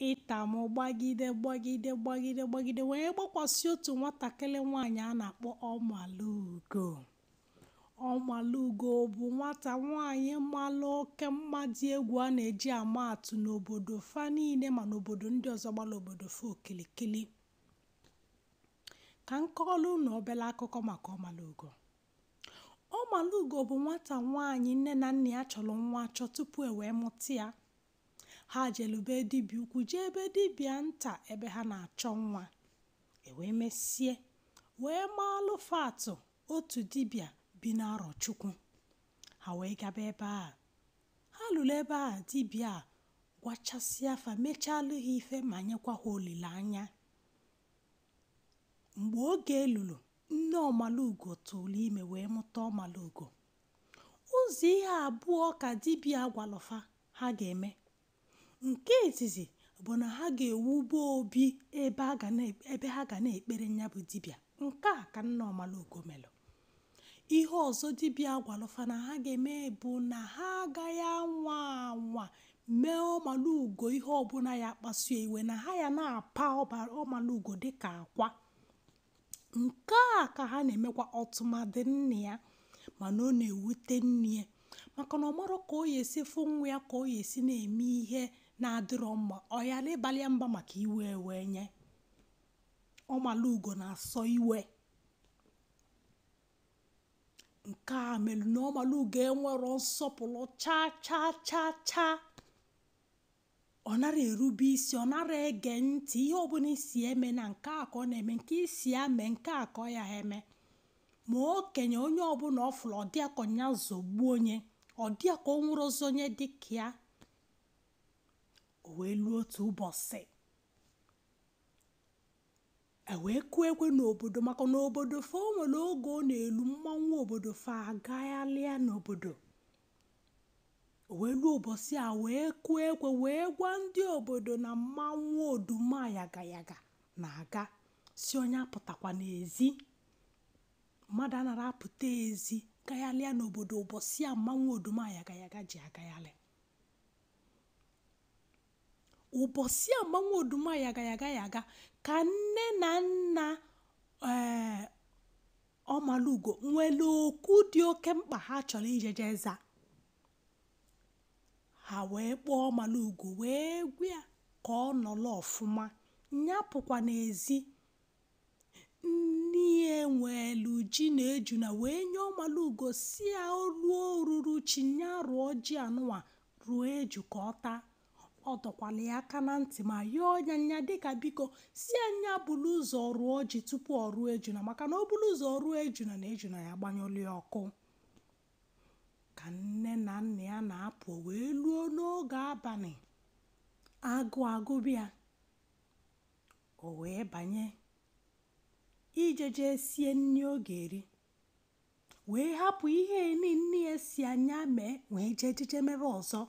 Ịtamụ gbagide gbagide gbagide gbagide wee gbakwasị otu nwatakịrị nwaanyị a na-akpọ Ọmalugo. Ọmalugo bụ nwata nwaanyị malụ oke mma dị egwu a na-eji ama atụ n'obodo fa niile ma n'obodo ndị ọzọ gbara obodo fa okilikili. Ka m kọọrọ unu obere akụkọ maka Ọmalugo. Ọmalugo bụ nwata nwaanyị nne na nna ya chọrọ nwa achọ tupu e wee mụta ya. Ha jelube dibịa ukwu jee ebe dibịa nta ebe ha na-achọ nwa. E wee mesie wee maalụ fa atụ otu dibịa bi n'Arọchukwu. Ha wee gaba ebe a. Ha lụrụ ebe a dibịa a gwachasịa fa mechalụ ha ife ma nyekwa ha olileanya. Mgbe oge lụrụ, nne Ọmalugo tụrụ ime wee mụta Ọmalugo. Ụzọ ihe abụọ ka dibịa gwalụ fa ha ga-eme. Nke izizi bụ na ha ga-ewube obi ebe ha ga na-ekpere nya bụ dibịa. Nke a ka nne Ọmalugo melụ. Ihe ọzọ dibịa gwalụ fa na ha ga-eme bụ na ha agaghị anwa anwa mee Ọmalugo ihe ọbụla ya kpasuo iwe, na ha ya na-apa Ọmalugo dịka akwa. Nke a ka ha na-emekwa ọtụmadị nne ya, mana ọ na-ewute nne ya maka na ọ marọ ka ọ ya esi fụ nwa ya ka ọ ya esi na-eme ihe na-adịrọ mma, ọ ghara ịbalị ya mba maka iwe wee nye. Ọmalugo na-asọ iwe. Nke a mere na Ọmalugo enwero nsọpụrụ chaa chaa chaa chaa. Ọ nara erube isi, ọ nara ege ntị. Ihe ọbụla isi eme na nke a ka ọ na-eme, nke isi ya mee nke a ka ọ ya eme. Ma okenye onye ọbụla ọ fụrụ ọ dịa ka ọnya zọgbuo onye, ọ dịa ka o nwere ọzọ onye dị ka ya. O wee luo otu ụbọchị, e wee kụọ ekwe n'obodo maka na obodo fa o nwere oge ọ na-elu mmanwụ obodo fa agaghalịa n'obodo. O wee luo ụbọchị a wee kụọ ekwe wee gwa ndị obodo na mmanwụ Odumayaga na-aga, si onye apụtakwa n'ezi. Mmadụ anara apụta ezi gaghalịa n'obodo ụbọchị a mmanwụ Odumayaga ji agaghalị. Ụbọchị a mmanwụ Odumayaga ya aga ka nne na nna Ọmalugo nwere okwu dị oke mkpa ha chọrọ ijeje za. Ha wee kpọọ Ọmalugo wee gwa ya ka ọ nọrọ ọfụma, nya pụkwa n'ezi. Nne ya nwelu ji na ejuna wee nye Ọmalugo si ya o ruo oruru chi nya rụọ ji anụnwa ruo eju ka ọ taa. Ọ dọkwala ya aka na ntị ma yọọ ya nya dịka biko si anya bulu ụzọ rụọ ji tupu ọ rụọ ejuna, maka na o bulu ụzọ rụọ ejuna na ejuna ya agbanyụlụ ya ọkụ. Ka nne na nna ya na-apụ wee luo n'oge abalị, agụụ agụbịa, o wee banye ijeje sie nri ọ ga-eri, wee hapụ ihe nne ya si anya mee wee jee jeje mebe ọzọ.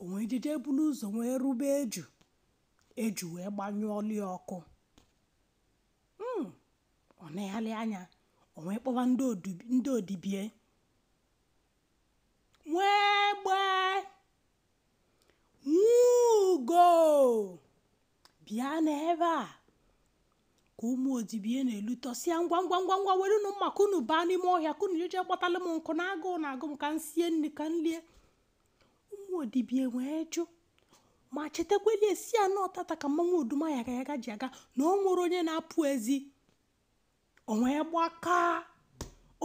O wee jeje bulu ụzọ wee rube eju, eju wee gbanyụọlụ ya ọkụ. Ọ na-eghalị anya, o wee kpọwa ndị odibie. Nwee gbe nwugo bịa n'ebe a. Ka ụmụ odibie na-elutọsịa ngwa ngwa ngwa ngwa were unu mma ka unu baa n'ime ọhịa ka unu jeje gbatalụ m nkụ na agụụ na-agụ m ka m sie nri ka m lie. Ụmụ odibie wee jụ ma chetakwalie si anọ tata ka mmanwụ Odumayaga ji aga na o nwere onye na-apụ ezi. O wee gbakaa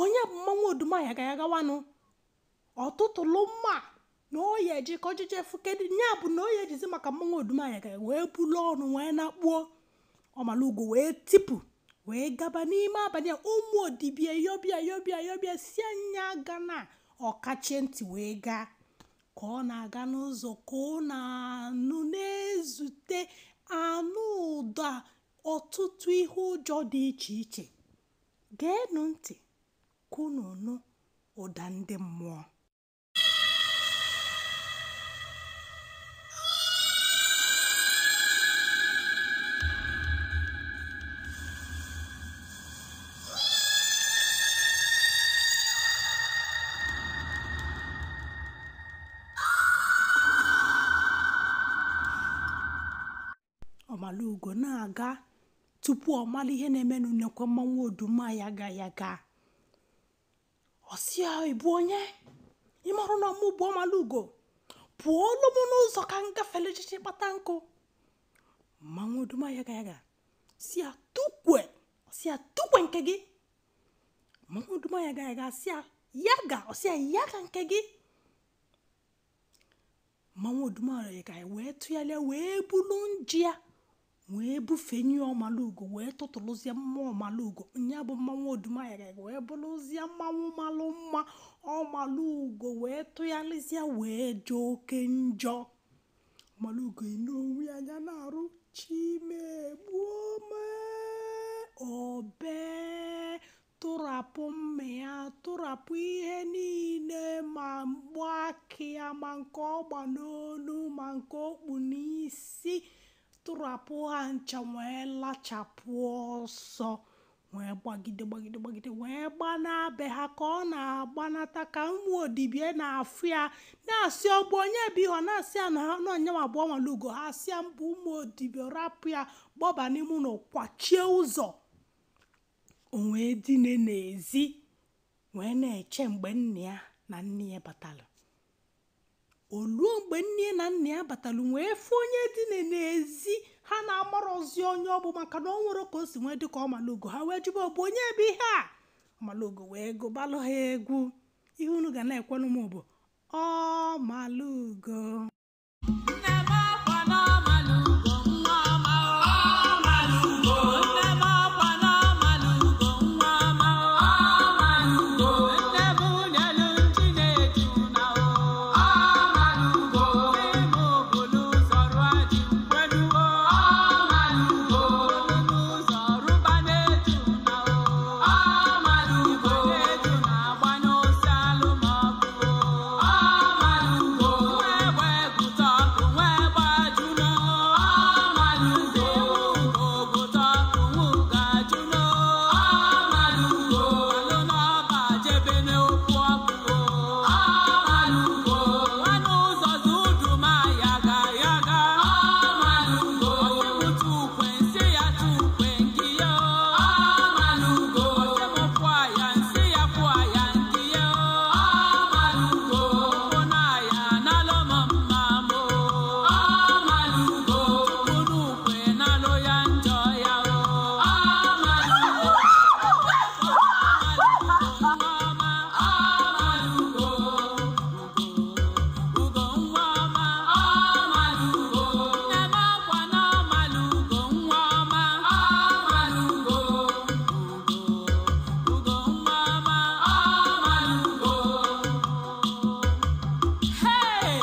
onye bụ mmanwụ Odumayaga wanụ ọtụtụlụ mma na o ya eji ka ojije fụkedị nya bụ na o ya ejizi maka mmanwụ Odumayaga wee bulu ọnụ wee nakpuo. Ọmalugo wee tipụ wee gaba n'ime abalị a. Ụmụ odibie yọbịa yọbịa yọbịa si anya ga na ọkachie ntị wee gaa. Ka ọ na-aga n'ụzọ ka ọ na-anụ na-ezute anụ ụda ọtụtụ ihe ụjọ dị iche iche. Geenụ ntị ka unu nụ ụda ndị mmụọ. Ọmalugo na-aga tupu ọ mara ihe na-emenụ nekwe mmanwụ oduma ya ga ya ga. Ọ sị ya, "Ị bụ onye? Ị marụ na mụ bụ Ọmalugo? Pụọlụ m n'ụzọ ka m gafele echichi kpata nkụ." Mmanwụ oduma ya ga ya ga si ya, "Tukwe." Ọ sị ya, "Tukwe nke gị." Mmanwụ oduma ya ga ya ga si ya, "Yaga." Ọ sị ya, "Yaga nke gị." Mmanwụ oduma ya ga wee tụgharịa wee bulu nji ya wee bufenye Ọmalugo, wee tụtụrụzie mmụọ Ọmalugo. Nya bụ mmanwụ oduma ya ga wee bụrụzie mmanwụ malụ mma. Ọmalugo wee tụgharịzie wee jọọ oke njọ. Ọmalugo ene onwe ya anya na-arụ chimegbuome obe, tụrapụ mma ya, tụrapụ ihe niile, ma mgbaaka ya, ma nke ọgba n'olu, ma nke okpu n'isi, tụrapụ ha ncha wee lachapụ ọsọ, wee gbagide gbagide gbagide wee gbanaa be ha. Ka ọ na-agbanata ka ụmụ odibie na-afụ ya na-asị, ọ bụ onye bụ ihe? Ọ na-asị ya na onyenwa bụ Ọmalugo. Ha asị ya mbụ ụmụ odibie rapụ ya gbọba n'ime ụlọ, kwachie ụzọ. O wee dine n'ezi wee na-eche mgbe nne ya na nne ya batalụ. O luo mgbe nne na nna ya batalụ, wee fụ onye dine n'ezi, ha na-amarọzi onye ọ bụ, maka na o nwere ka o si nwee dịka Ọmalugo. Ha wee jụba, ọ bụ onye bụ ihe a? Ọmalugo wee gụbalụ ha egwu. Ihe unu ga na-ekwenụ m bụ Ọmalugo. Nne m akwa n'Ọmalugo nwa ọma o. Ọmalugo. Nne m akwa n'Ọmalugo nwa ọma o. Ọmalugo. Nne m nyelu nji na-eju na o. Ọmalugo. Nne m bulu ụzọ rụọ ji nkwenu o. Ọmalugo. Bulu ụzọ rụba na-eju na o. Ọmalugo. Na-eju na-agbanye ose alụmọkụ o. Ọmalugo. Nwa egbe gụta ọkụ, nwa egbe ajụno. Ọmalugo. Ugo gụta ọkụ, nwa ugo ajụno. Ọmalugo. Alụ n'ọba jebe n'okwu ọkụ o. Ọmalugo. Nwanne ụzọ zudu ma yaga yaga. Ọmalugo. Ọsị mụ tukwe nsị ya tukwe nke ya o. Ọmalugo. Ọsị mụ kwụọ ya nsị ya kwụọ ya nke ya o. Ọmalugo. Mụ na ya nalụ m mma m o. Ọmalugo. Tupu n'ukwe nalụ ya njọ ya o. Ọmalugo. Ọmalugo ugo nwa ọma. Ọmalugo. Nne m akwa n'Ọmalugo nwa ọma. Ọmalugo. Ugo nwa ọma. Ọmalugo. Hey!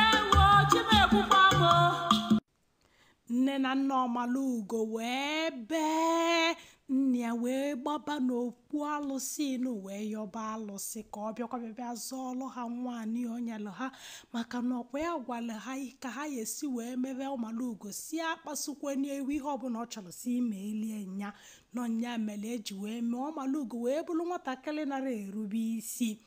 Ewo Chimegbukwa m o. Nne na nna Ọmalugo wee bee, nne ya wee gbaba n'okpu alụsị nụ, wee yọba alụsị ka ọ bịakwa bịa zọọlụ ha nwaanyị onyelụ ha, maka na ọkwa ya gwara ha ka ha esi wee mebe Ọmalugo si akpasukwe n'ewu ihe ọbụla ọ chọrọ si ime elie nya nọ nya mere eji wee mee Ọmalugo wee bụrụ nwatakịrị nara erube isi.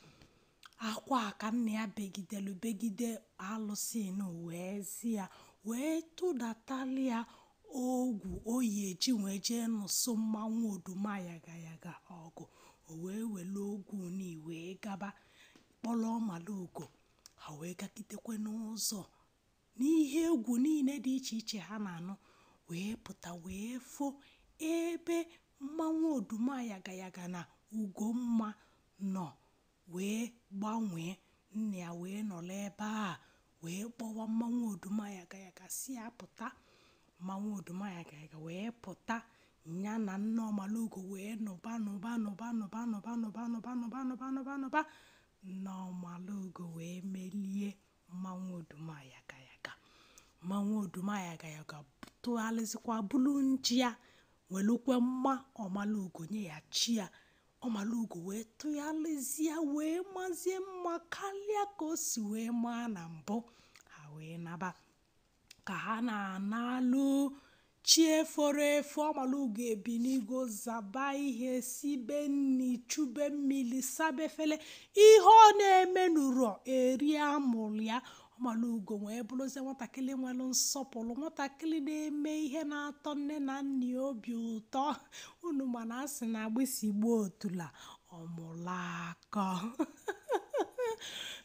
Akwa ka nna ya begidelu begide alụsị nụ wee zi ya wee tụdatali ya ogwu oyi eji wee jee nụsụ mmanwụ oduma yaga yaga ọgụ. O wee were ogwu ni wee gaba kpọrọ Ọmalugo. Ha wee gagidekwe n'ụzọ n'ihe egwu niile dị iche iche ha na-anụ, wee pụta wee fụ ebe mmanwụ oduma yaga yaga na Ugomma nọ wee gbanwee. Nna ya wee nọrọ ebe a wee kpọwa mmanwụ oduma yaga yaga si ya pụta. Mmanwụ oduma yaga yaga wee pụta, ya na nne Ọmalugo wee nụba nụba nụba nụba nụba nụba nụba nụba nụba nụba nụba. Nne Ọmalugo wee melie mmanwụ oduma yaga yaga. Mmanwụ oduma yaga yaga tụgharịzikwa bulu nji ya welukwe mma Ọmalugo nye ya chi ya. Ọmalugo wee tụgharịzie wee mazie mma karịa ka o si wee maa na mbụ. Ha wee naba. Ka ha na-analụ chi eforo efo, Ọmalugo ebinigo zaba ihe, sibe nni, chube mmiri, saba efere. Ihe ọ na-eme nụrụ eri amụrụ ya. Ọmalugo wee bụrụzie nwatakịrị nwere nsọpụrụ, nwatakịrị na-eme ihe na-atọ nne na nna ya obi ụtọ. Unu mana a sị na agbịsị gbuo otula ọmụla akọ.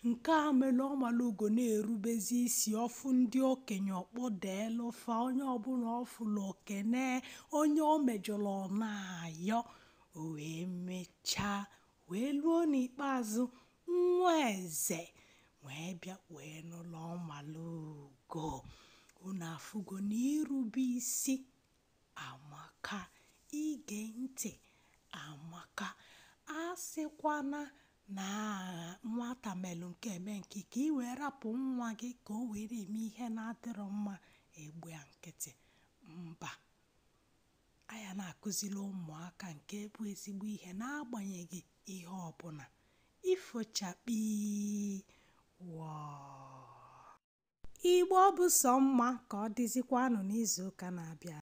Nke a mere Ọmalugo na-erubezi isi ọfụ ndị okenye ọkpọdeelu fa, onye ọbụla ọfụlụ okene, onye o mejọrọ ọ na-ayọ. O wee mechaa wee luo n'ikpeazụ, nwa eze wee bịa wee nụlụ Ọmalugo. Unu afụgo na irube isi amaka, ige ntị amaka. A sịkwana na nwata melụ nke eme nke ka ị wee rapụ nwa gị ka o were eme ihe na-adịrọ mma, egbu ya nkịtị. Mba, aya na-akụziri ụmụaka nke bụ ezigbo ihe n'agbanyeghị ihe ọbụla. Ifochakpi wọọ. Igbo bụ sọ mma ka ọ dịzikwanụ n'izu ụka na-abịa.